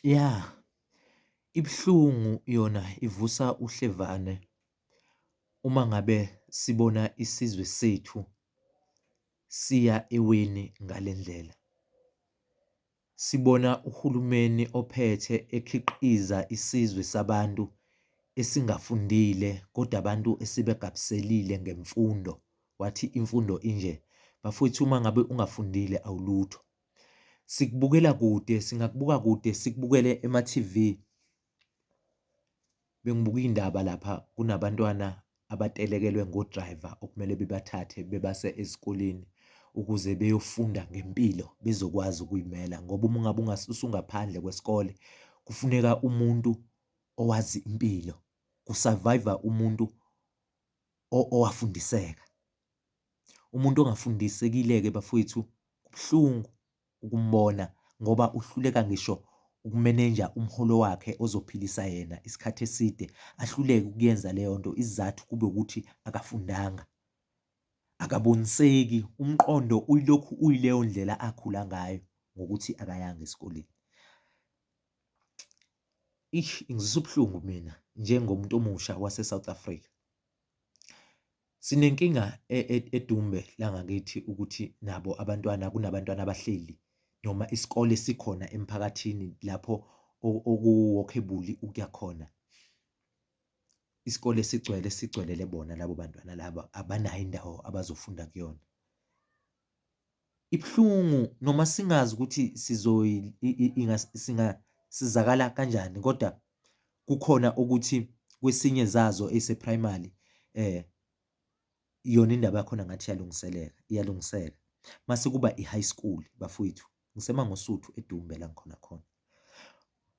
Ya, ibuhlungu yona ivusa uhlevane uma ngabe sibona isizwe sethu siya eweni ngale ndlela. Sibona uhulumeni ophethe ekhiqiza isizwe sabantu esingafundile kodwa abantu esebegabiselile ngemfundo, wathi imfundo inje. Bafowethu uma ngabe ungafundile awulutho. Sikubukela kude, singakubuka kude sikubukele ema-T_V. Bengibuka iy'ndaba lapha kunabantwana abatelekelwe ngo-driver okumele bebathathe bebase ezikoleni ukuze beyofunda ngempilo bezokwazi ukuy'mela ngoba uma ngabe usungaphandle kwesikole kufuneka umuntu owazi impilo, ku-survive-a umuntu owafundiseka. Umuntu ongafundisekile-ke bafowethu kubuhlungu ukumbona ngoba uhluleka ngisho ukumenenja umholo wakhe ozophilisa yena isikhathi eside, ahluleke ukuyenza leyo nto isizathu kube ukuthi akafundanga. Akaboniseki, umqondo uyilokhu uyileyo ndlela akhula ngayo ngokuthi akayanga esikoleni. Eish, ingizwisa ubuhlungu mina njengomuntu omusha wase-South Africa. Sinenkinga eDumbe la ngakithi ukuthi nabo abantwana kunabantwana abahleli noma isikole sikhona emphakathini lapho oku-walkable ukuya khona. Isikole sigcwele sigcwelele bona labo bantwana laba abanayo indawo abazofunda kuyona. Ibuhlungu noma singazi ukuthi singasizakala kanjani kodwa kukhona ukuthi kwesinye zazo ey'se-primary yona indaba yakhona ngathi iyalungiseleka, iyalungiseka. Mase kuba i-high school bafowethu, ngiseMangosuthu eDumbe la ngikhona khona.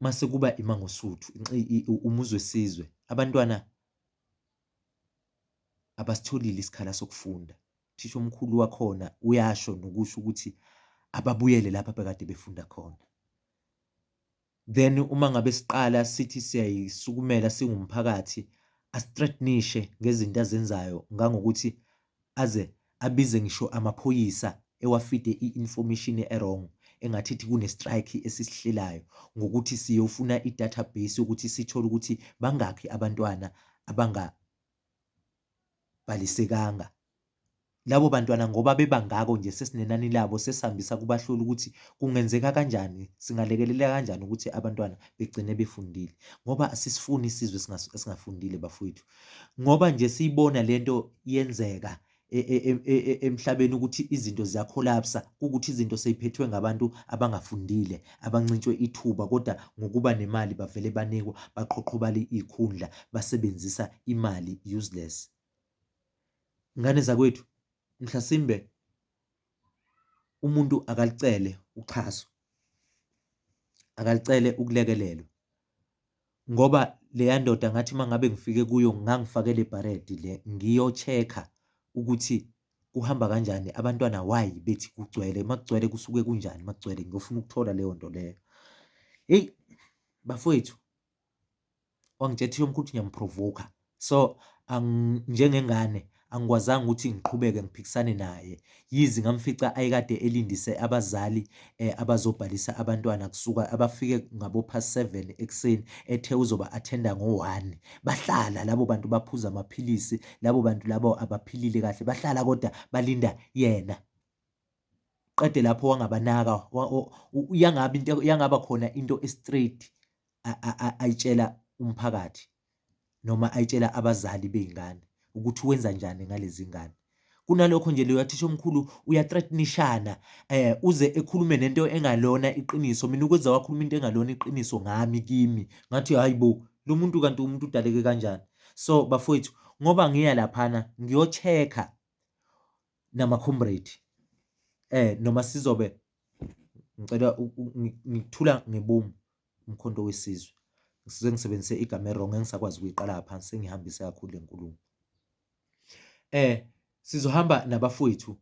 Mase kuba iMangosuthu, Umuzwesizwe, abantwana abasitholile isikhala sokufunda. Uthisha omkhulu wakhona uyasho nokusho ukuthi ababuyele lapha abekade befunda khona. Then uma ngabe siqala sithi siyayisukumela singumphakathi, asi-threaten-ishe ngezinto azenzayo ngangokuthi aze abize ngisho amaphoyisa ewafide i-information e-wrong engathi ithi kune-strike esisihlelayo ngokuthi siyofuna i-database yokuthi sithole ukuthi bangakhi abantwana abangabhalisekanga. Labo bantwana ngoba bebangako nje sesinenani labo sesihambisa kubahloli ukuthi kungenzeka kanjani, singalekelela kanjani ukuthi abantwana begcine befundile ngoba asisifuni isizwe esingafundile bafowethu. Ngoba nje siyibona lento yenzeka emhlabeni ukuthi izinto ziya-collapse-a, kuwukuthi izinto sey'phethwe ngabantu abangafundile, abancintshwe ithuba kodwa ngokuba nemali bavele banikwa, baqhoqhobale iy'khundla, basebenzisa imali useless. Ngane zakwethu, mhlasimbe umuntu akalicele uxhaso, akalicele ukulekelelwa ngoba leya ndoda ngathi uma ngabe ngifike kuyo ngangifake le bharedi le ngiyo-check-a ukuthi kuhamba kanjani, abantwana why bethi kugcwele, uma kugcwele kusuke kunjani uma kugcwele, ngiyofuna ukuthola leyo nto leyo. Hheyi bafowethu, wangitshela uthisha omkhulu ukuthi ngiyam-provoke-a so njengengane angikwazanga ukuthi ngiqhubeke ngiphikisane naye yize ngamfica ayekade elindise abazali abazobhalisa abantwana kusuka abafike ngabo past 7 ekuseni ethe uzoba attenda ngo-1. Bahlala labo bantu baphuza amaphilisi, labo bantu labo abaphilile kahle, bahlala kodwa balinda yena. Qede lapho wangabanaka, yangaba into yangaba khona into e-straight ayitshela umphakathi noma ayitshela abazali bey'ngane ukuthi wenza njani ngalezi ngane. Kunalokho nje loya thisha omkhulu uya-threaten-ishana uze ekhulume nento engalona iqiniso. Mina ukwenza wakhuluma into engalona iqiniso ngami kimi, ngathi hhayi bo, lo muntu kanti umuntu udaleke kanjani? So bafowethu ngoba ngiya laphana ngiyo-check-a nama-comrade noma sizobe ngicela ngikuthula ngebomu uMkhonto weSizwe. Ngisuke ngisebenzise igama e-wrong engisakwazi ukuyiqala phansi sengihambise kakhulu le nkulumo. Sizohamba nabafowethu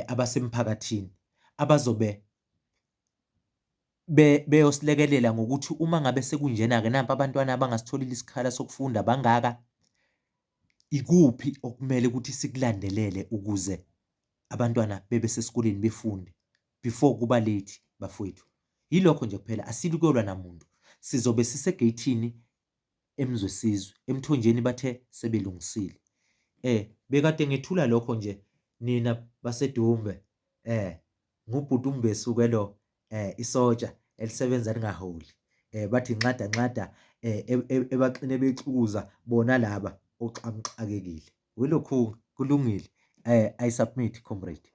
abasemphakathini abazobe beyosilekelela ngokuthi uma ngabe sekunjena-ke nampa abantwana abangasitholile isikhala sokufunda bangaka, ikuphi okumele ukuthi sikulandelele ukuze abantwana bebe sesikoleni befunde before kuba late bafowethu. Yilokho nje kuphela, asilwi kuyolwa namuntu. Sizobe sisegeyithini eMzwesizwe, eMthonjeni bathe sebelungisile. Bekade ngethula lokho nje nina baseDumbe ngubhuti uMbesu ke lo isotsha elisebenza lingaholi. Bathi nxada nxada ebaxine bexukuza bona laba oxamuxakekile. Welokhu kulungile. I submit, comrade.